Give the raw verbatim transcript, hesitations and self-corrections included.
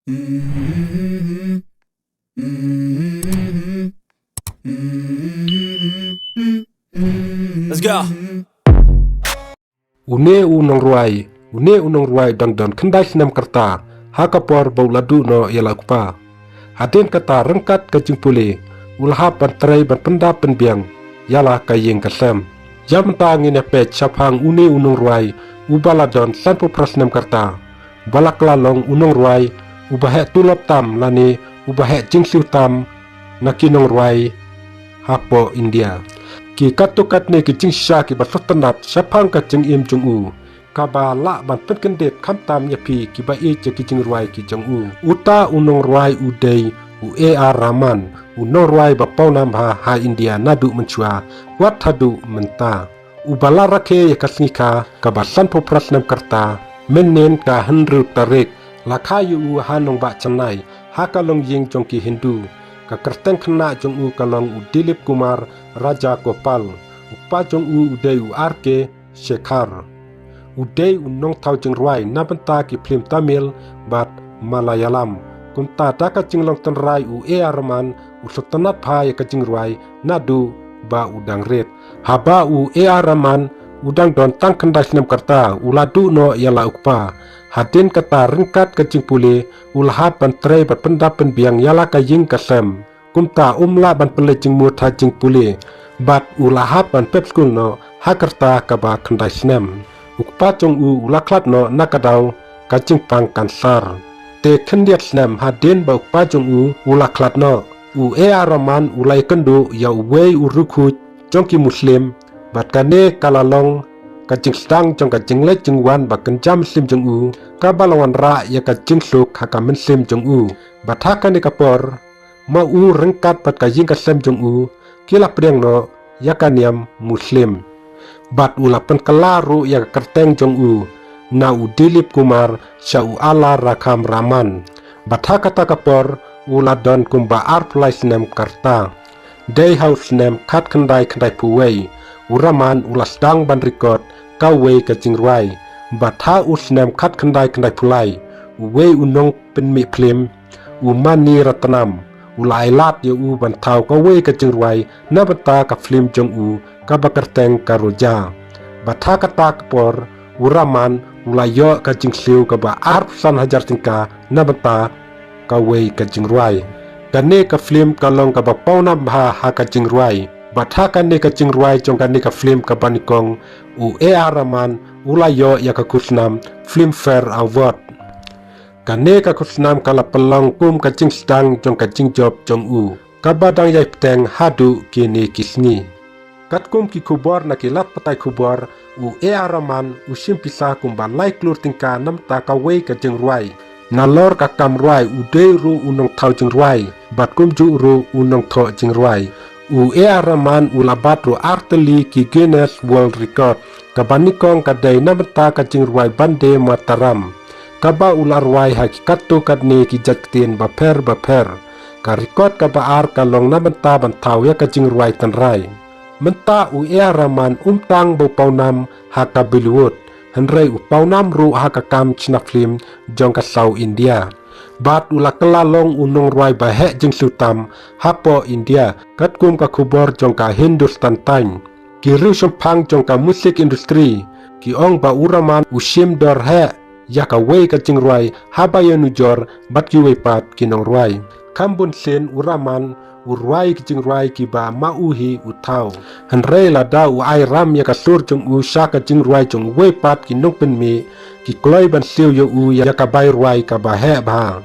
Let's go. Une u nongrwai, une u nongrwai u dang don khyndai snem ka rta, ha ka por ba u la duh noh ïa la u kpa. Hadien kata ryngkat ka jingpule, u la hap ban trei ban pyndap pynbiang ïa la ka ïing ka sem. Ïa mynta ngin ïa peit shaphang une u nongrwai uba la don sanphew phra snem ka rta, ba la kylla long u nongrwai uba heh tulop tam lane uba heh jingthliew tam na ki nongrwai hapoh India. Ki katto katne ki jingshisha kiba sngewtynnat shaphang ka jingim jong u, kaba lah ban pynkyndit khamtam ïa phi kiba ïeit ïa ki jingrwai ki jong u. Uta u nongrwai u dei u A R Rahman, u nongrwai ba pawnam ha, ha India naduh mynshuwa wat haduh mynta. Uba la rakhe ïa ka sngi kha kaba sanphew phra snem ka rta, mynnin ka hynriew tarik, la kha ïa u ha nongbah Chennai, ha ka longïing jong ki Hindu. Ka kyrteng khynnah jong u ka long u Dilip Kumar Rajagopal. U kpa jong u u dei u R K Shekhar. U dei u nongthaw jingrwai na bynta ki phlim Tamil bad Malayalam. Kumta da ka jinglong tynrai u A R Rahman u sngewtynnat bha ïa ka jingrwai naduh ba u dang rit. Haba u A R Rahman u dang don tang khyndai snem ka rta, u la duh noh ïa la u kpa. Hadien kata ryngkat ka jingpule, u la hap ban trei ban pyndap pynbiang ïa la ka ïing ka sem. Kumta um lah ban pynleit jingmut ha jingpule, bad u la hap ban pep skul noh ha ka rta kaba khyndai snem. U kpa jong u u la khlad noh na ka daw ka jingpang kansar. Te khyndiat snem hadien ba u kpa jong u u la khlad noh, u A R Rahman u la ïakynduh ïa uwei u riewkhuid jong ki Muslim, bad kane ka la long ka jingsdang jong ka jingleit jingwan ba kynja mynsiem jong u, kaba la wanrah ïa ka jingsuk ha ka mynsiem jong u. Bad ha kane ka por, ma u ryngkat bad ka ïing ka sem jong u, ki la pdiang noh ïa ka niam Muslim. Bad u la pynkylla ruh ïa ka kyrteng jong u na u Dilip Kumar sha u Alar Rakham Rahman. Bad ha kata ka por u la don kumba arphew lai snem ka rta. Dei ha u snem khatkhyndai khyndaiphew wei, u Rahman u la sdang ban rikod kawei ka jingrwai. Bad ha u snem khatkhyndai khyndaiphew lai, uwei u nongpynmih phlim, u Mani Ratnam, u la ailad ïa u ban thaw kawei ka jingrwai na bynta ka phlim jong u kaba kyrteng ka Roja. Bad ha kata ka por, u Rahman u la ïoh ka jingthliew kaba arphew san hajar tyngka na bynta kawei ka jingrwai. Kane ka phlim ka long kaba pawnam bha ha ka jingrwai. Bad ha kane ka jingrwai jong kane ka phlim kaba nyngkong, u A R Rahman u la ïoh ïa ka khusnam Filmfare Award. Kane ka khusnam ka la pynlong kum ka jingsdang jong ka jingjop jong u, kaba dang ïai bteng haduh kine ki sngi. Katkum ki khubor na ki lad pathai khubor, u A R Rahman u shim pisa kumba lai klur tyngka na bynta kawei ka jingrwai. Nalor ka kam rwai u dei ruh u nongthaw jingrwai, bad kumjuh ruh u nongthoh jingrwai. U A R Rahman u la bat ruh ar tylli ki Guinness World Record. Kaba nyngkong ka dei na bynta ka jingrwai Vande Mataram, kaba u la rwai ha ki katto katne ki jait ktien bapher bapher. Ka record kaba ar ka long na bynta ban thaw ïa ka jingrwai tynrai. Mynta u A R Rahman um tang ba u pawnam ha ka Bollywood, hynrei u pawnam ruh ha ka kam shna phlim jong ka South India. Bad u la kylla long u nongrwai ba heh jingthliew tam hapoh India, katkum ka khubor jong ka Hindustan Times. Ki riewshemphang jong ka music industry ki ong ba u Rahman u shim dor heh ïa kawei ka jingrwai haba ïanujor bad kiwei pat ki nongrwai. Kham bun sien u Rahman u rwai ki jingrwai kiba ma u hi u thaw. Hynrei lada u ai ram ïa ka sur jong u sha ka jingrwai jong uwei pat ki nongpynmih, ki kloi ban siew ïa u ïa ka bai rwai kaba heh bha.